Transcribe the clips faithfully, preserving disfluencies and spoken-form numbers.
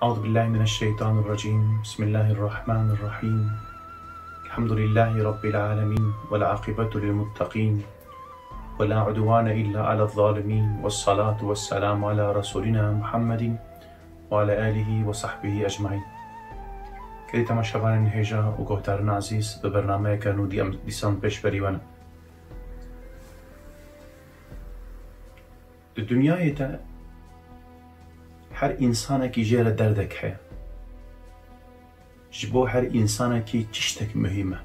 أعوذ بالله من الشيطان الرجيم. بسم الله الرحمن الرحيم. الحمد لله رب العالمين، والعاقبة للمتقين، ولا عدوان إلا على الظالمين، والصلاة والسلام على رسولنا محمد وعلى آله وصحبه أجمعين. Gelî temaşevanên hêja û guhdarên ezîz, bi bernameyeke nû dî em dîsan pêşberî we ne. Di dinyayê de her însanekî jê re derdek heye. Ji bo her însanekî tiştek muhîm e.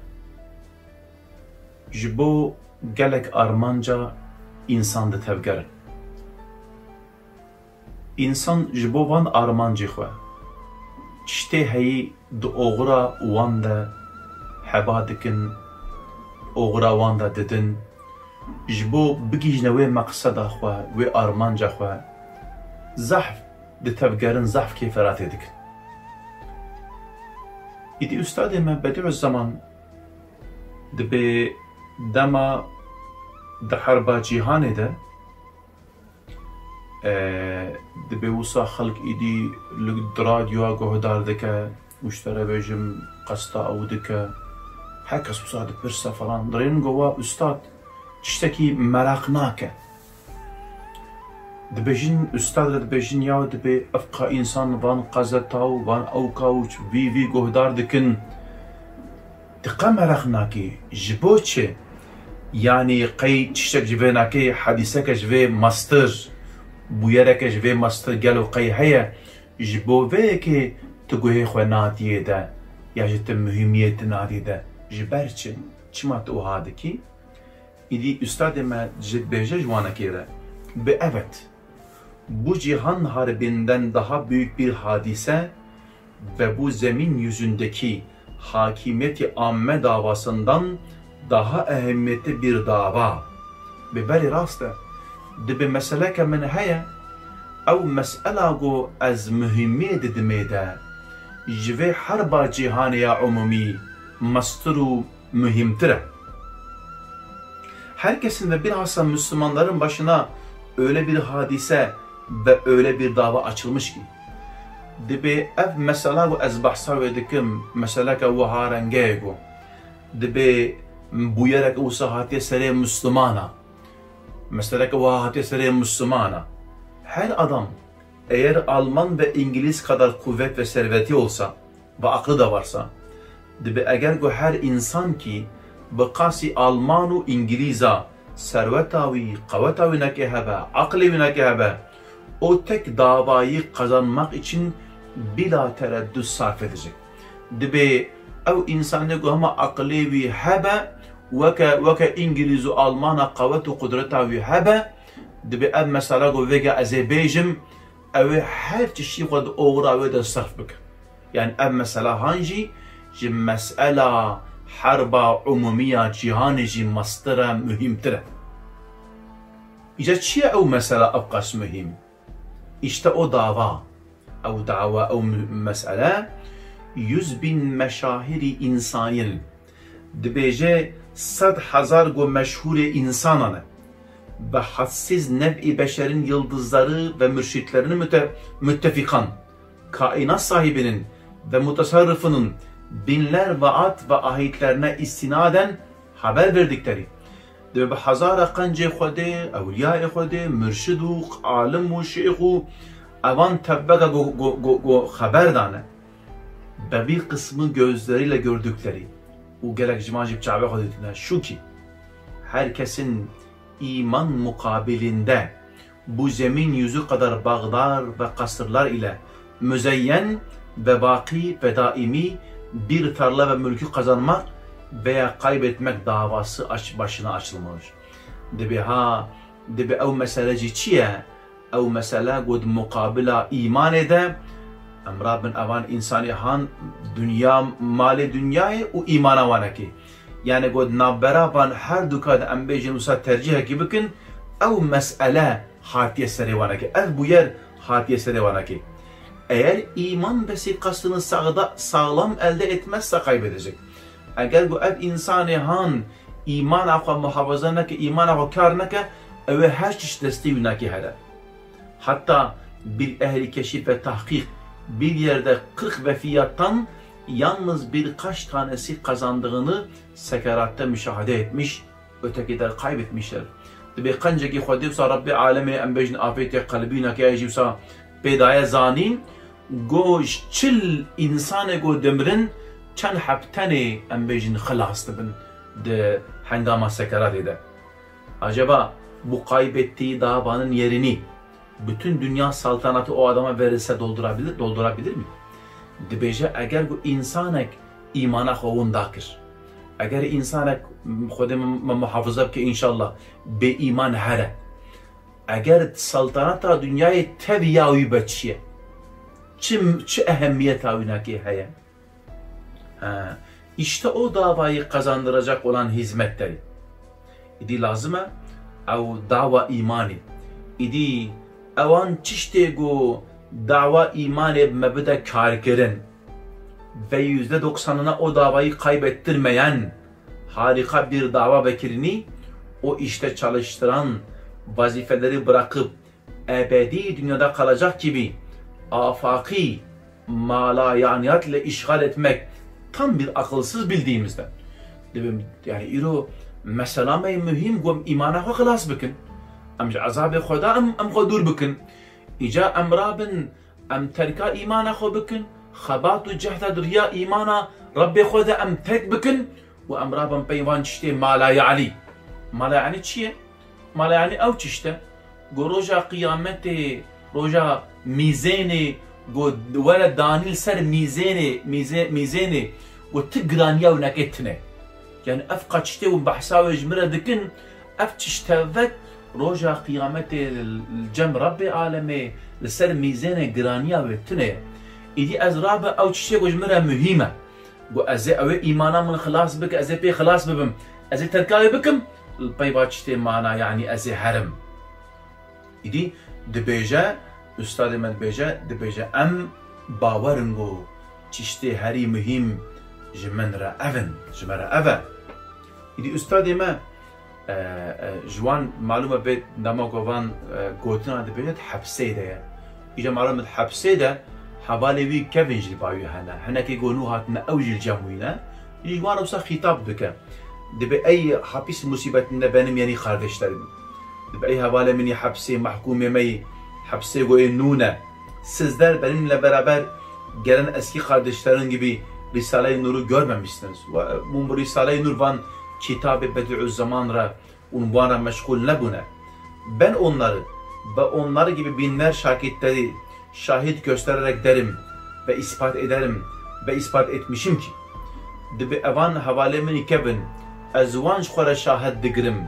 Ji bo gelek armanca însan ditevgerin. Însan ji bo van armancê xwe tiştê heyî di oxira wan de heba dikin, oxira wan de didin. Ji bo bigihîjne wê meqseda xwe, wê armanca xwe, zehf ditevgerin, zehf kêferatê dikin. Îdî ustadê me Bedîuzzeman dibê dema di herba cîhanê de, e, dibê wisa xelk îdî li, di radyoya guhdar dike û ji te re bêjim qesta ew dike. Her kes wisa dipirse falan. Dirênin go wa ustad tiştekî meraq nake. Dibêjin, ustad re dibêjin, ya dibê ev ka însan van qezeta û van ewka û vî, vî guhdar dikin. Ti qe meraq nakî, ji bo çi? Yanî qey tiştek ji vê nakê, hedîseke ji vê mestir, bûyereke ji vê mestir gelo qey heye? Ji bo vê yekê tu guhê xwe nadiyê de, ya jî tu muhîmiyê tu nadî de. Ji ber çi? Çima tu wiha dikî? Îdî ustadê me ji bêje ji wanekê re. Bi evet. Bu cihan harbinden daha büyük bir hadise ve bu zemin yüzündeki hakimiyeti amme davasından daha ehemmiyetli bir dava. Bi berî rast e. Dibê meseleke min heye, ew mesela ku ez muhîmiyê didimê de, ji vê herba cîhanê ya umumî mestir û muhîmtir e. Herkesin ve bilhassa Müslümanların başına öyle bir hadise ve öyle bir dava açılmış ki, dibê ev mesela ku ez behsa wê dikim, meseleke wiha rengeyê ku, dibê bûyereke wisa hatiye serê Müslümana, meseleke wiha hatiye serê Müslümana. Her adam eğer Alman ve İngiliz kadar kuvvet ve serveti olsa, ve aklı da varsa, dibê eger ku her însan kî bi qasî Alman û Îngilîza serweta wî, qeweta wî neke hebe, aqlê wî neke hebe, o tek davayı kazanmak için bila tereddüt sarf edecek. Dibê ew însanê ku hema aqlê wî hebe, weke, weke Îngilîz û Almana qewet û qudreta wî hebe, dibê ev mesela ku vêga ez ê bêjim, ew ê her tiştî xwe di oxira wê de serf bike. Yani ev mesela han jî ji mesela herba umumiya cîhanê jî mestir e, muhîmtir e. Îca çi ye ew mesela ew qas muhîm? İşte o dava. Ew dawa, ew mu-, mesele yüz bin meşahiri insanil. Dibêje sed hezar go meşhurê însanan e. Bi hadsiz nev'i beşerin yıldızları ve mürşitlerini müte-, müttefikan, kainat sahibinin ve mutasarrıfının binler vaat ve ahitlerine istinaden haber verdikleri, dibê bi hezara qencê Xwedê, ewliyayê Xwedê, mürşid û alim û şêx û evan tevbeka go, go, go, go xeber dane. Ve bir kısmı gözleriyle gördükleri û gelek ji van jî bi çavê xwe dîtine. Şu ki, herkesin iman mukabilinde bu zemin yüzü kadar bağlar ve kasırlar ile müzeyyen ve baki ve daimi bir tarla ve mülkü kazanmak veya kaybetmek davası aç-, başına açılmamış. Dibê ha, dibê ew mesele jî çi ye? Ew mesele got muqabila îmanê de, em rabin evan însanê han dinya, malê dinyayê û îmana wanekê. Yani got navbera van her duka de em bêjin wisa tercîhekî bikin, ew mesele hatiye serê wanekê, ev bûyer hatiye serê wanekê. Eğer iman ve sikasını sağda-, sağlam elde etmezse kaybedecek. Eger ku ev însanê han îmana xwe muhafaza neke, îmana xwe kar neke, ew ê her tişt destê wî nake here. Hatta bir ehli keşif ve tahkik, Bir yerde kırk vefiyattan yalnız birkaç tanesi kazandığını sekeratte müşahede etmiş, ötekiler kaybetmişler. Dibê qencekî Xwedê wisa Rebbê alemê em bêjin afêtê qelbî neke ya jî wisa pê daye zanîn, go ji çil însanê go dimirin çend heb tenê em bêjin xilas dibin di hengama sekeratê de. Acaba bu kaybettiği davanın yerini bütün dünya saltanatı o adama verilse doldurabilir, doldurabilir mi? Dibêje, eger ku însanek îmana xwe winda kir, eger însanek, Xwedê me, me muhafaza bike înşallah, bê îman here, eger saltanata dinyayê tevî ya wî be çi ye? Çi, çi ehemmiyeta wî nakê heye? Ha, işte o davayı kazandıracak olan hizmetleri. Îdî lazim e ew dawa îmanê. Îdî ewan çiştê ku dawa îmanê me bide karkirin ve yüzde doksanına o davayı kaybettirmeyen harika bir dava vekirini, o işte çalıştıran vazifeleri bırakıp ebedi dünyada kalacak gibi afaki malayaniyat ile işgal etmek tam bir akılsız bildiğimizden. Dibim, yani îro mesela me mühim gom îmana xwe xilas bikin. Em ji ezabê Xweda em, em xwe dûr bikin. Îca em rabin, em terka îmana xwe bikin. Xebat û cehda di riya îmana Rebbê xwe de em terk bikin. Û em rabin pey van tiştê mala yanî. Mala yanî çi ye? Mala yanî ew tişt e. Go roja qiyametê, roja mîzênê, go were danî li ser mîzênê, mîze-, mîzênê, go ti giraniya winekê tine. Yani ev qeçtê û behsa wê ji min re dikin, ev tiştevek roja qiyametê li, li cem Rebbê alemê li ser mîzênê giraniya wê tine. Îdî ez rabe ew tiştê go ji min re muhîm e. Got, ez ê ew ê îmana min xilas bike, ez ê pê xilas bibim. Ez ê terka wê bikim, li pey va tiştê mana, yanî ez ê herim. Îdî dibêje, ustadê me dibêje, dibêje, em bawer in ku tiştê herî muhîm ji min re ev in, ji me re ev e. Îdî ustadê me, e, e, ji wan malûm e bê dema ku van, e, gotina dibêje di hepsê de ye. Îja malûm e di hepsê de hevalê wî kevin jî li ba wî hene. Hinekî ku nû hatine ew jî li cem wî ne. Ji wan wisa xîtab dike. Dibê ey hapis musîbetinde benim yeni kardeşlerim. Dibê ey hevalê min yê hepsê, mehkûmê me yê hepsê ku ê nû ne. Sizler benimle beraber gelen eski kardeşlerin gibi Risale-i Nur'u görmemişsiniz. Ve hûn bi Risale-i Nur van kitabê Bediüzzeman re hûn wan re meşgul nebûne. Ben onları ve onlar gibi binler şahitleri şahit göstererek derim ve ispat ederim ve ispat etmişim ki. Dibê evan hevalê min î kevin, ez wan ji xwe re şahid digirim.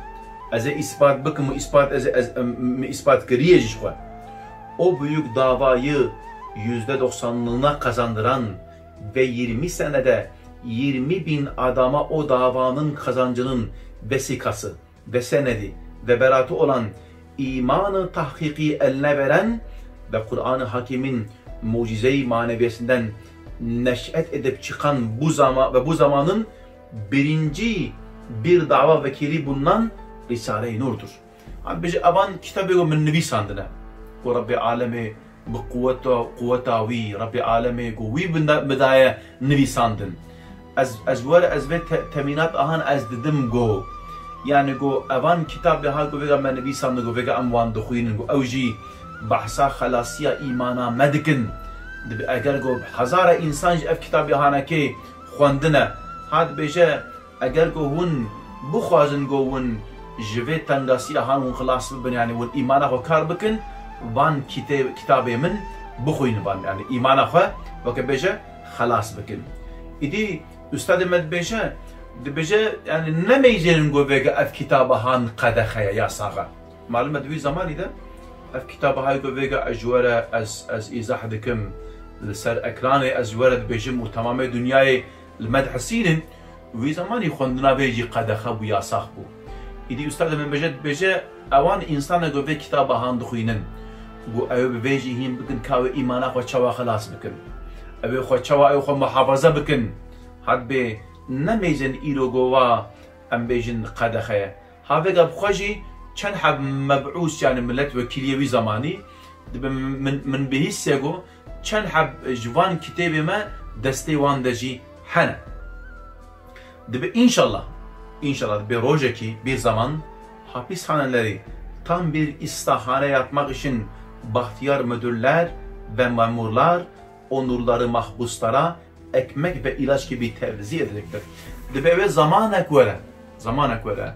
Ez ê îspat bikim û îspat ez, ez, em, min îspat kiriye ji xwe. O büyük davayı yüzde doksanına kazandıran ve yirmi senede yirmi bin adama o davanın kazancının vesikası ve senedi ve beratı olan imanı tahkiki eline veren ve Kur'an-ı Hakim'in mucize-i maneviyesinden neş'et edip çıkan bu zaman ve bu zamanın birinci bir dava vekili bulunan Risale-i Nur'dur. Ha, bêje, evan kitabê ku min nivîsandine. Ku Rebbê alemê bi quweta, quweta wî, Rebbê alemê ku wî bi ne-, bi daye nivîsandin. Ez, ez were, ez vê te-, temînat ahan ez didim ku, yani ku evan kitabê ha ku vêga me nivîsandin, ku vêga em wan dixwînin, ku ew jî behsa xelasiya îmana me dikin. Dibê eger ku hezara însan ji ev kitabê hanekê xwendine, ha dibêje, eger ku hûn bixwazin ku hûn ji vê tengasiya han hûn xilas bibin, yani hûn îmana xwe kar bikin, van kitê-, kitabê min bixwînin, van, yani îmana xwe weke bêje xelas bikin. Îdî ustadê me dibêje, dibêje, yani nemeyzênin ku vêga ev kitaba han qedexe ye, yasax e. Malum e di wî zamanî de ev kitaba hay ku vêga ez ji we re ez, ez îzah dikim, li ser ekranê ez ji we re dibêjim û temamê dinyayê li me dihesînin, wî zemanî xwendina vê jî qedexe bû, yasax bû. Îdî ustadê min bêje, dibêje, ewan însanek ku vê kitaba han dixwînin, ku ew ê bi vê jî hîn bikin ka wê îmana xwe çawa xilas bikin. Ew ê xwe çawa, ew xwe muhafaza bikin. Hat bê nemeyzên îro ku wa em bêjin qedexe ye. Ha vêga bi xwe jî çend heb mebûs, yani millet wekîliyê wî zemanî, dibê min, min bihîstiye ku çend heb ji van kitêbê me destê wan de jî hene. Dibe înşallah, înşallah dibe rojekî, bir zaman, hapishaneleri tam bir ıslahhane yapmak için bahtiyar müdürler ve memurlar o nurları mahpuslara ekmek ve ilaç gibi tevzi edecektir. Dibe ew ê zamanek were, zamanek were.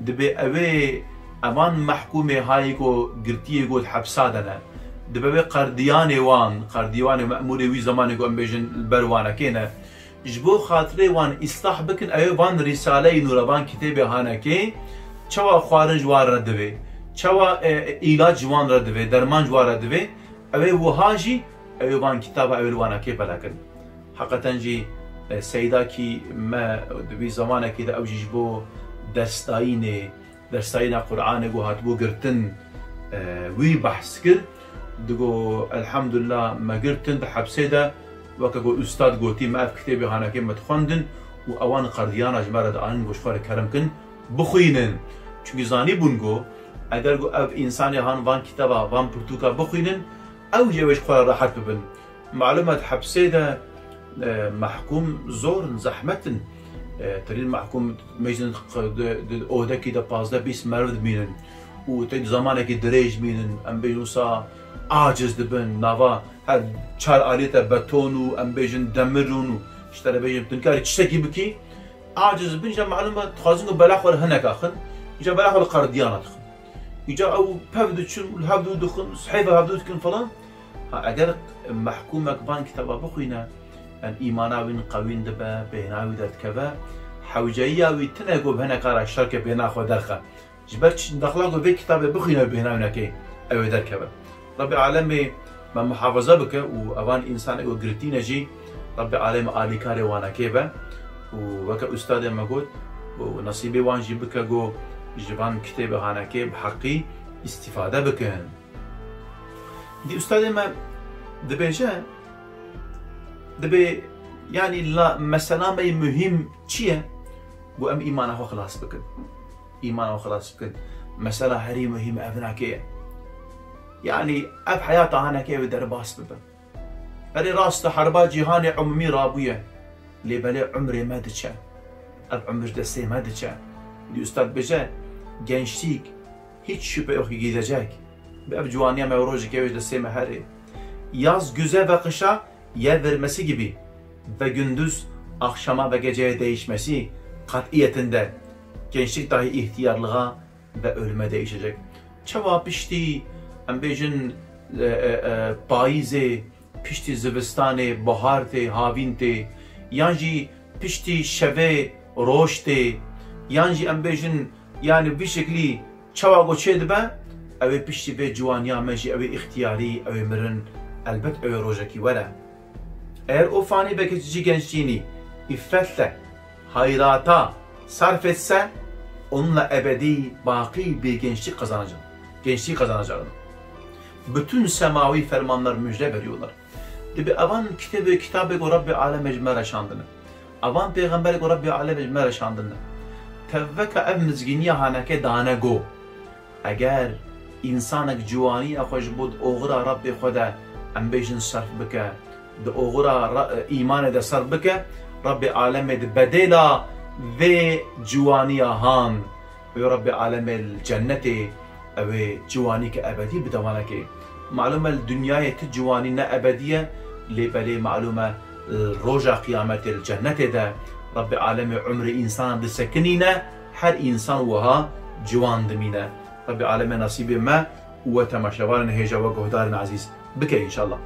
Dibe ew ê evan mehkûmê hayê ku girtiyê got hepsa de ne. Dibe ew ê qerdiyanê wan, qerdiyanê memûrê wî zamanê ku em bêjin li ber wanekê ne. Ji bo xatirê wan îslah bikin, ew ê van rîsaleyî nûra, van kitêbê hanekê, çawa xwarin ji wan re divê, çawa, e, îlac ji wan re divê, derman ji wan re divê, ew ê wiha jî, ew ê van kitaba, ew ê li wanekê belakin. Heqeten jî, e, Seyda kî me di wî zamanekî de ew jî ji bo dersdayînê, dersayîna Qur'anê ku hatibû girtin, e, wî behs kir. Digo, elhamdulillah, me girtin di hepsê de, weke ku ustad gotî, me ev kitêbê hanekê me dixwendin û ewan qerdiyana ji me re dianin, ku ji xwe re kerem kin, bixwînin. Çunkî zanîbûn ku eger ku ev însanê han van kitaba, van pirtûka bixwînin, ew jî ew ê ji xwe re rehet bibin. Malum e, di hepsê de, e, mehkûm zor in, zehmet in. E, tirîn mehkûm meclin di, di odekî de pazdeh bîst meriv dimînin û tê di zamanekî dirêj dimînin. Em bêjin wisa aciz dibin, nava her çar aliyê te beton û em bêjin demir û ji te re bêjin tu nikarî tiştekî bikî. Aciz dibin, îca malum e, dixwazin ku bela xwe li hinek axin, îca bela xwe li qerdiyana dixin. Îca ew pev diçin, li hevdû dixin, heyva hevdû dikin falan. Ha, eger mehkûmek van kitaba bixwîne, yani îmana wî qewîn dibe, bêhna wî derdikeve, hewceyiya wî tine ku bi hineka re şerke bêhna xwe derxe. Ji ber çi? Daxila ku vê kitabê bixwîne, bêhna wî neke, ew ê derkeve. Rabbê Alemê me muhafaza bike û evan însanê ku girtî ne jî Rabbê Alemê alîkarê wanekê be û weke ustadê me got, û nesîbê wan jî bike ku ji van kitêbê hanekê bi heqî îstîfade bikin. Dî ustadê me dibêje, dibê, yanî la mesela me yê muhîm çi ye? Ku em îmana xwe xilas bikin. Îmana xwe xilas bikin. Mesela herî muhîm ev nake ye. Yanî ev heyata haneke ew ê derbas bibe. Erê rast e, herba cîhanê umumî rabûye. Lê belê umrê me diçe. Ev umir destê me diçe. Dî ustad bêje, gençlik hiç şüphe yok ki gidecek. Bi ev ciwaniya me rojekê wê ji destê me herê. Yaz güze ve kışa yer vermesi gibi ve gündüz akşama ve geceye değişmesi kat'iyetinde gençlik dahi ihtiyarlığa ve ölüme değişecek. Çawa piştî, em bêjin, e, e, e, payîzê, piştî zivistanê, bahar tê, havîn tê, yan jî piştî şevê, roj tê, yan jî em bêjin, yani vî şeklî çawa ku çêdibe, ew ê piştî vê ciwaniya me jî, ew ê îxtiyarî, ew ê mirin, elbet ew ê rojekî were. Eğer o fani ve geçici gençliğini iffetle, hayrata sarf etse, onunla ebedi, baki bir gençlik kazanacak. Gençliği kazanacağını. Bütün semavi fermanlar müjde veriyorlar. Dibi evan kitêbê, kitabê ku Rabbê Alemê ji me re şandine. Evan pêxemberê ku Rabbê Alemê ji me re şandine. Tevveka ev mizgîniya haneke dane go. Eger însanek ciwaniya xwe ji bo di oxira Rabbê xwe de, em bêjin, serf bike, di oxira ra-, îmanê de serf bike, Rabbê Alemê di bedêla vê ciwaniya han, wê Rabbê Alemê li cennetê ew ê ciwanîke ebedî bide wanekê. Malum e, li dinyayê ti ciwanî ne ebedî ye, lê belê malum e, li roja qiyametê li cennetê de Rabbê Alemê umrê însana disekinîne, her însan wiha ciwan dimîne. Rabbê Alemê nesîbê me û we temaşevanên hêja we guhdarên ezîz bike înşallah.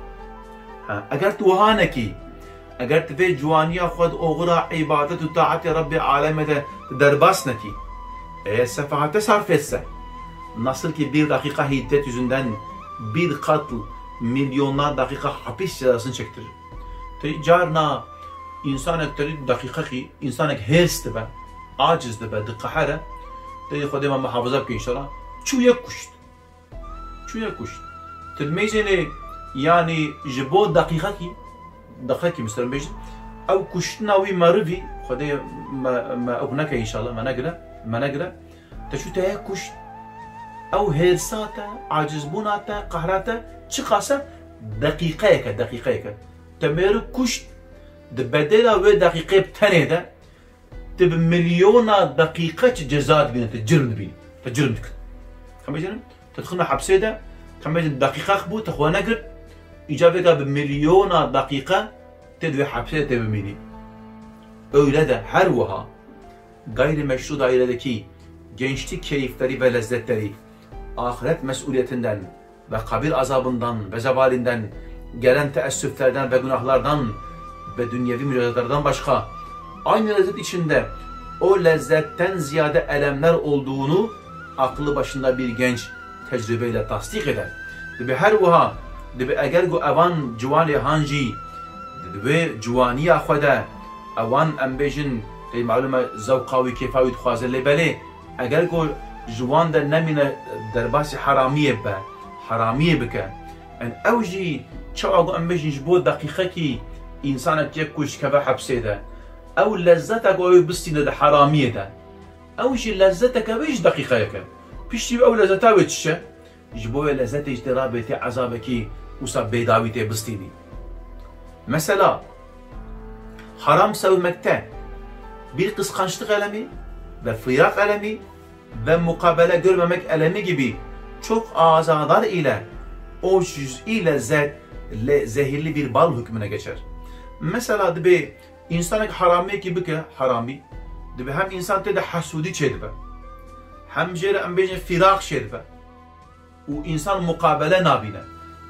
Ha, eger tu wiha nekî, eger tu vê ciwaniya xwe di oxira îbadet û taetê Rabbê Alemê de tu derbas nekî, eğer sefahate sarf etse, nasıl ki bir dakika hiddet yüzünden bir katl milyonlar dakika hapis cezasını çektirir. Tey carna însanek terî deqîqekî, însanek hêrs dibe, aciz dibe, diqehere, tey Xwedê me muhafaza bike înşallah. Çû yek kuşt. Çû yek kuşt. Ti mêzênê, yanî ji bo deqîqekî, deqîqekî mister bêjin, ew kuştina wî merivî, Xwedê me, me ew neke înşallah, me negire, me negire. Te çû te yek kuşt. Ew hêrsa te, acizbûna te, qehra te, çiqas e, Deqîqeyeke, deqîqeyeke. Te mêrik kuşt, di bedêla wê deqîqeyê bi tenê de, tu bi milyona deqîqe çi ceza dibîne, tu cirm dibîne. Te cirm dikin. Em bêjin, te dixine hepsê de, em bêjin deqîqek bû, te xwe negirt, îca vêga bi milyona deqîqe tê di wê hepsê de tê bimînî. Öyle de her wiha gayrimeşru dairedeki gençlik keyifleri ve lezzetleri ahiret mesuliyetinden ve kabir azabından ve zevalinden gelen teessüflerden ve günahlardan ve dünyevi mücadelelerden başka aynı lezzet içinde o lezzetten ziyade elemler olduğunu aklı başında bir genç tecrübeyle tasdik eder. Dibe her wiha, dibe eger ku evan ciwanê han jî, di wê ciwaniya xwe de ewan em bêjin, tey malum e zewqa wî kêfa wî dixwaze lê belê, eger ku ji wan de nemîne derbasî heramiyê be, heramiyê bike, en ew jî çawa ku em bêjin ji bo deqîqekî însanek yek ku ji keve hepsê de, ew lezzeta ku ew bistîne di heramiyê de, ew jî lezzeteke wê ji deqîqeyeke. Piştî ew lezzeta wê çi çe? Ji bo wê lezzetê ji tê rabê tê ezabekî wisa bêdawî tê bistînî. Mesela, haram sevmekte bir kıskançlık elemi ve firak elemi ve mukabele görmemek elemi gibi çok azalar ile o cüz'i lezzet le-, zehirli bir bal hükmüne geçer. Mesela dibe insanek haramiyekî bike, haramî, dibe hem insan tê de hesûdî çêdibe, hem jê re em bêjin firak çêdibe. û însan muqabele nabîne.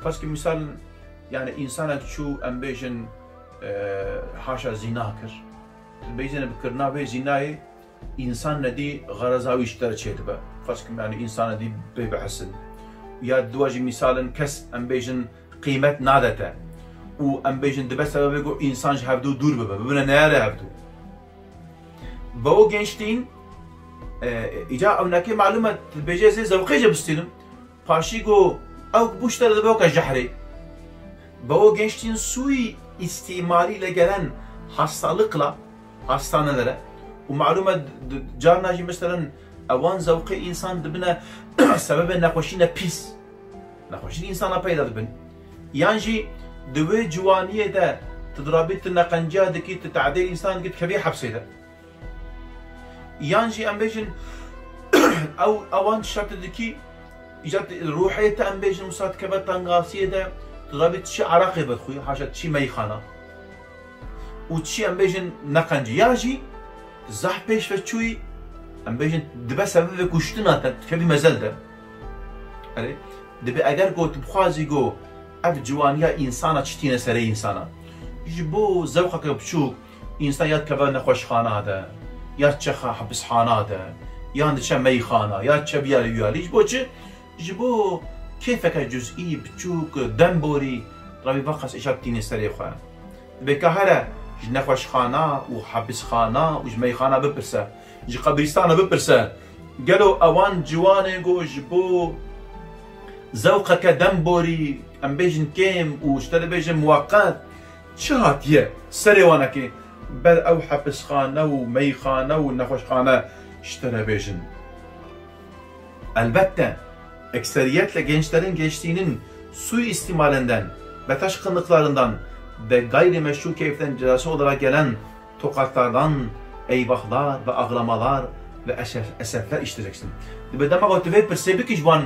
Paske misal, yani, însanek çû, em bêjin, e, haşa zîna kir. Bêjin bi kirina vê zînayê însan nedî xereza wî ji te re çêdibe. Paske, yani, însan nedî bê bihesin. Ya diwa jî misalin kes, em bêjin, qîmet nade te. Û em bêjin dibe sebebê ku însan ji hevdû dûr bibe, bibine neyare hevdû. Ve o gençliğin, e, îca ewnekê malum e, dibêje ez ê zewqê jê bistînim. Paşî ku ew bû ji te re dibe weke jehrê. Ve o gençliğin sui istimali ile gelen hastalıkla hastanelere û malum e d-, d-, carna jî meselen ewan zewqê însan dibine sebebê nexweşîne pîs. Nexweşî însana peyda dibin. Yan jî di wê ciwaniyê de tu dirabî tu neqenciya dikî, tu tadê însan dikî, dikevî hepsê de. Yan jî em bêjin ew ewan şert dikî, îca ruhê te em bêjin wisa dikeve tengasiyê de, tu dirabî tu çi ereqê vedixwî, haşa tu çi meyxana. û çi em bêjin neqencî. Ya jî zehf pêş ve çûyî, em bêjin dibe sebebê kuştina te, dikevî mezel de. Erê, dibe eger ku tu bixwazî ku ev ciwaniya însana çi tîne serê însana. Ji bo zewqeke biçûk, însan ya dikeve nexweşxana de, ya diçe xa-, hepishana de, yan diçe meyxana, ya diçe biyalî wiyalî. Ji bo çi? Ji bo kêfeke cuzî, biçûk, demborî, rabî veqas îşa tînê serê xwe. Dibê ka here ji nexweşxana û hepishana û ji meyxana bipirse, ji qebrîstana bipirse, gelo ewan ciwanê ku ji bo zewqeke demborî, em bêjin kêm û ji te dibêjin muweqet, çi hatiye serê wanekê ber ew hepishane û meyxane û nexweşxane ji te re bêjin? Elbette, ekseriyetle gençlerin gençliğinin suistimalinden ve taşkınlıklarından ve gayrimeşru keyiften cezası olarak gelen tokatlardan eyvahlar ve ağlamalar ve esef-, esefler işiteceksin. Dibe dema ku tu vê pirsê bikî ji wan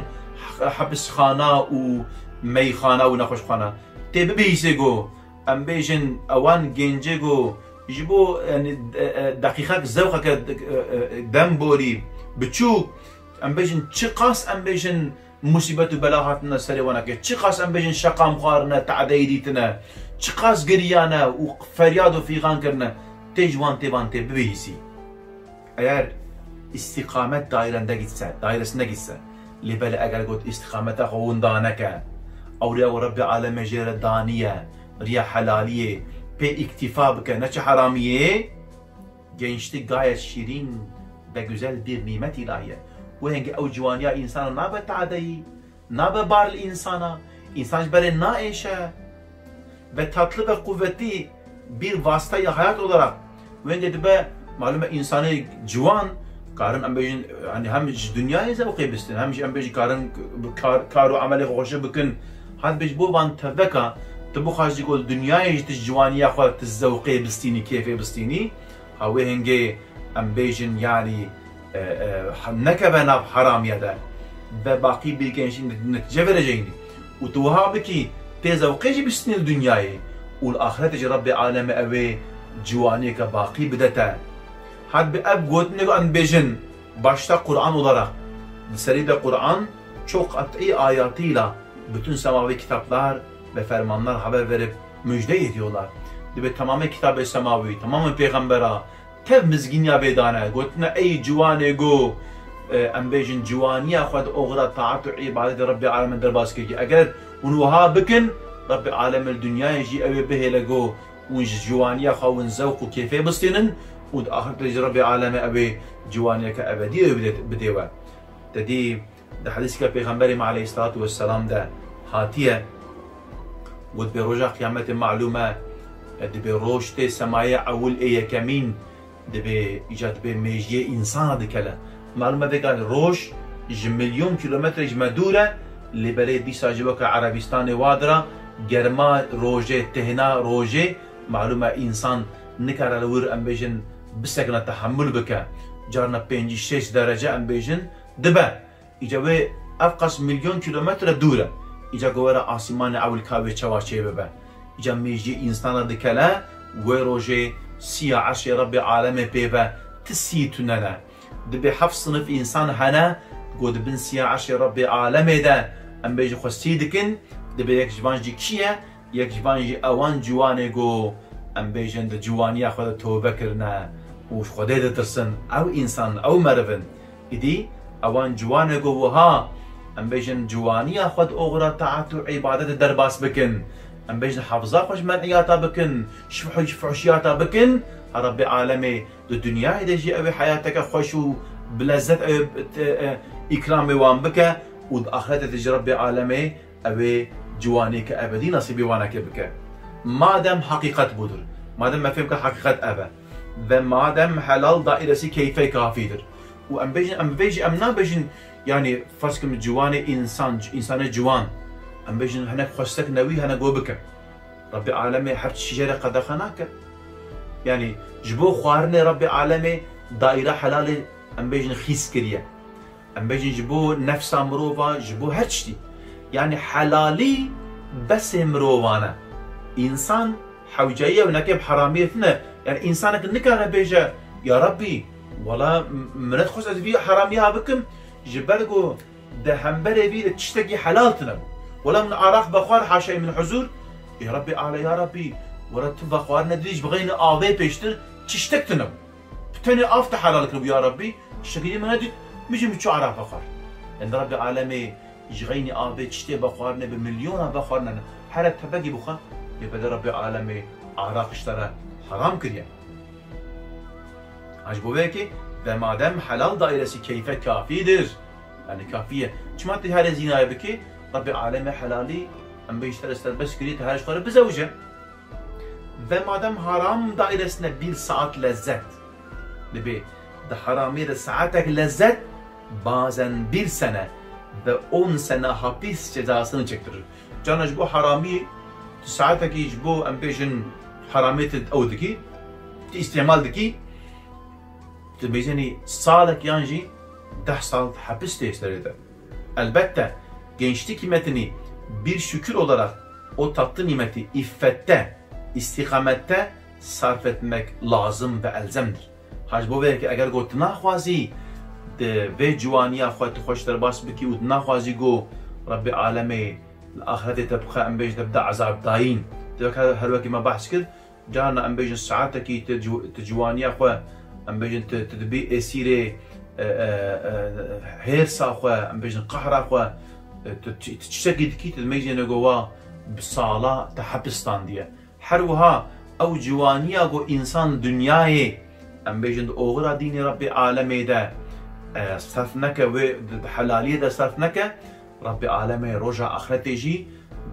h-, hepishana û meyxana û nexweşxana, tê bibihîsê ku em bêjin ewan gencê ku ji bo, yani, e, e, deqîqek zewqeke, e, e, demborî biçûk, em bêjin çiqas em bêjin musîbet û bela hatine serê wanekê, çiqas em bêjin şeqam xwarine, tadeyî dîtine, çiqas giriyane û feryad û fîxan kirine, tê ji wan tê van tê bibihîsî. Eğer istikamet dairende gitse, dairesinde gitse, lê belê eger got istikameta xwe winda neke, ewriya we Rebbê alemê jê re daniye, riya helaliyê, pê îktifa bike, neçe heramiyê, gençlik gayet şîrîn ve güzel bir nimet ilahiye. Wengê ew ciwaniya însana nabe tadeyî, nabe bar li însana, însan ji berê naêşe ve tatlı ve kuvvetli bir vasıtayı hayat olarak wengê dibe, malum e, însanê ciwan karin em bêjin, yani hem ji dinyayê zewqê bistin, hem jî em bêjin karin kar, kar û emelê xwe xweşe bikin, Qet bêj bo van teveka, tu bixwazî ku li dinyayê jî tu ji ciwaniya xwe tu zewqê bistînî, kêfê bistînî, ha wê hingê em bêjin, yanî, e, e, ha-, nekeve nav heramiye de. Ve baqî bê genşî net-, netice vereceyînî. Û tu wiha bikî, tê zewqê jî bistînî li dinyayê. Û li axirete jî Rebbê aleme ew ê ciwaniyeke baqî bide te. Hat bi ev gotinê ku em bêjin, başta Kur'an olarak, di serî de Kur'an çok kat'î ayatîla bütün semavi kitaplar ve fermanlar haber verip müjde ediyorlar. Dibe tamamê kitabê semawî, tamamê pêxembera, tev mizgîniya vê dane, gotine, ey ciwanê go, e, em bêjin ciwaniya xwe di oxira taat û îbadetê Rebbê aleme derbas kiriye. Eger hûn wiha bikin, Rebbê aleme li dinyayê jî ew ê bihêle go, hûn ji ciwaniya xwe hûn zewq û kêfê bistînin û di axirtê jî Rebbê aleme ew ê ciwaniyeke ebedî ew bide, bidê we. Te dî di hedîseke Pêxemberê me aleyhisselatu vesselam de hatiye, got, dibê roja qiyametê malûm e, e, dibê roj tê semayê ewil ê yekemîn, dibê îca dibê mêjiyê însana dikele. Malûm e vêga roj ji milyon kîlometre ji me dûr e, lê belê dîsa jî weke Erebistanê wa dira, germa rojê, tihna rojê, malûm e însan nikare li wir, em bêjin, bisekine, tehemul bike. Carna pêncî şêst derece, em bêjin, dibe. Îca wê ev qas milyon kîlometre dûr e. Îca ku were asîmanê ewil ka wê çawa çê bibe. Îca mêjiyê însana dikele, wê rojê siya erşê Rebbê alemê pê ve ti sî tune ne. Dibê heft sinif însan hene, ku di bin siya erşê Rebbê alemê de, em bêjin, xwe sî dikin, dibê yek ji van jî kî ye? Yek ji van jî ewan ciwanê ku em bêjin di ciwaniya xwe de tobe kirine û ji Xwedê ditirsin. Ew însan, ew meriv in. Îdî ewan ciwanê ku wiha, em bêjin, ciwaniya xwe di oxira taat û îbadetê derbas bikin. Em bêjin, hefza xwe ji men'iyata bikin, ji fuh-, fuhşiyata bikin. Ha Rebbê alemê di dinyayê de jî ew ê heyateke xweş û bi lezzet ew ê, e, e, îkramê wan bike û di axirete de jî Rebbê alemê ew ê ciwaniyeke ebedî nesîbê wanekê bike. Madem heqîqet budur, madem me fêm ke heqîqet ev e ve madem helal dairesi keyfe kafîdir û em bêjin, em vê jî em nabêjin, yanî ferz kim ciwanê însan, însanê ciwan, em bêjin hinek xwestek newî hene go bike. Rebbê alemê her tiştî jê re qedexe nake. Yanî ji bo xwarinê Rebbê alemê daîra helalê, em bêjin, xîs kiriye. Em bêjin ji bo nefsa mirova, ji bo her tiştî. Yanî helalî besê mirovan e. Însan hewceyî ye û nekê bi heramiyê tune. Yanî însanek nikare bêje, ya Rebbî, wela m-, min nedixwest ez vî heramiya bikim, ji ber ku di hemberê vî de tiştekî helal tune bû. Wela min araq vexwar, haşayê min huzur, ê Rebbî ale, ya Rebbî, wela tu vexwarine didî ji bixeyne avê pêştir tiştek tune bû. Bi tenê av te helal kiribû, ya Rebbî, tiştekî dî min nedît, min jî min çû araq vexwar. Yanî Rebbê alemê ji xeynî avê tiştê vexwarine bi milyona vexwarine ne. Here tepekî bixwe, lê belê Rebbê alemê araq ji te re heram kiriye. Ha ji bo vê yekê, ve madem helal dairesi keyfe kafîdir. Yanî kafî ye. Çima tu herê zînayê bikî, Rebbê alemê helalî, em bê ji te re serbest kiriye, tu here ji xwe re bizewice. Ve madem haram dairesine bir saat lezzet, dibê di haramiyê de saetek lezzet, bazen bir sene ve on sene hapis cezasını çektirir. Cana ji bo haramî, tu saetekî ji bo, em bêjin, haramiyê tu ew dikî, tu îstîmal dikî, tu bêjenî salek yan jî deh sal hepis tê serê te. Elbette, gençlik kıymetini bir şükür olarak o tatlı nimeti iffette, istikamette sarf etmek lazım ve elzemdir. Ha ji bo vê yekê eger got tu naxwazî di vê ciwaniya xwe tu xweş derbas bikî û tu naxwazî ku Rebbê alemê li axretê te bixwe, em bêjin te bide ezab dayîn. Tu wek her, her wekî me behs kir, carna em bêjin saetekî tu ciw-, tu ciwaniya xwe, em bêjin tu, tu dibî êsîrê, e, e, e, hêrsa xwe, em bêjin qehra xwe, e, tu çi-, tu çiçekî dikî, tu dimêjîne ku wa bi sala te hepis standiye. Her wiha ew ciwaniya ku însan dinyayê, em bêjin di oxira dînê Rebbê alemê de, e, serf neke, wê di, di helaliyê de serf neke, Rebbê alemê roja axretê jî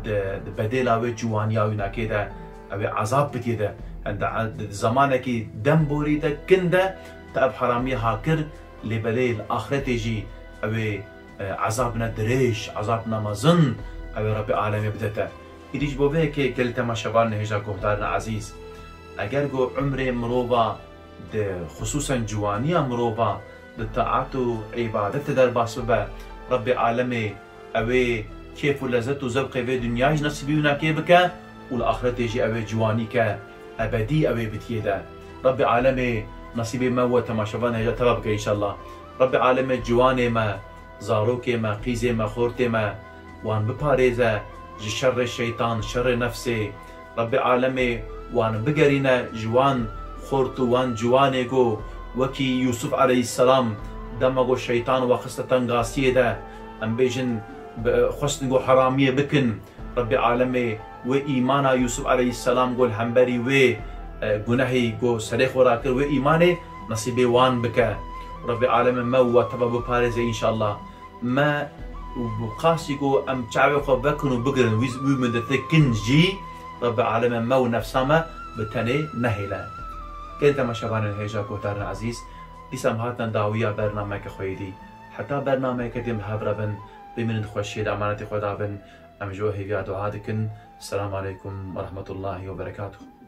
di, di bedêla wê ciwaniya wînakê de ew ê ezab bidî de. Yanî di, di, di zemanekî demborî de kin de te ev heramiyê ha kir, lê belê li axretê jî ew ê e, ezabine dirêj, ezabine mezin, ew ê Rebbê Alemê bide te. Îdî ji bo vê yekê gelî temaşevanên hêja guhdarên ezîz, eger ku umrê mirova di xisûsen ciwaniya mirova di taat û îbadetê derbas bibe, Rebbê Alemê ew ê kêf û lezet û zewqê vê dinyayê jî nesîbî wî nakê bike û li axretê jî ew ê ciwanîke ebedî ew ê bidiyê de. Rebbê Alemê nesîbê me û temaşevanên hêja teva bike înşallah. Rebbê Alemê ciwanê me, zarokê me, qîzê me, xortê me, wan biparêze ji şerê şeytan, şerê nefsê. Rebbê Alemê wan bigerîne ji wan xort û wan ciwanê ku wekî Yûsuf aleyhisselam dema ku şeytan we xiste tengasiyê de, em bêjin, bi-, xwestin ku heramiyê bikin. Rebbê Alemê wê îmana Yûsuf aleyhisselam ku li hemberî wê, e, gunehî ku serê xwe rakir, wê îmanê nesîbê wan bike. Rebbê Alemê me û we teva biparêze înşallah. Me û bi qasî ku em çavê xwe vekin û bigirin wî, wî miletê kin jî, Rebbê Alemê me û nefsa me bi tenê nehêle. Gelî temaşevanên hêja guhdarên ezîz, dîsa em hatin dawiya bernameyeke xwe yê dî. Heta bernameyeke din bi hev re bin, bimînin di xweşiyê de, emanetê Xweda bin. Em ji we hêviya dua dikin. Selamu aleykum ve rahmetullahi ve berekatuhu.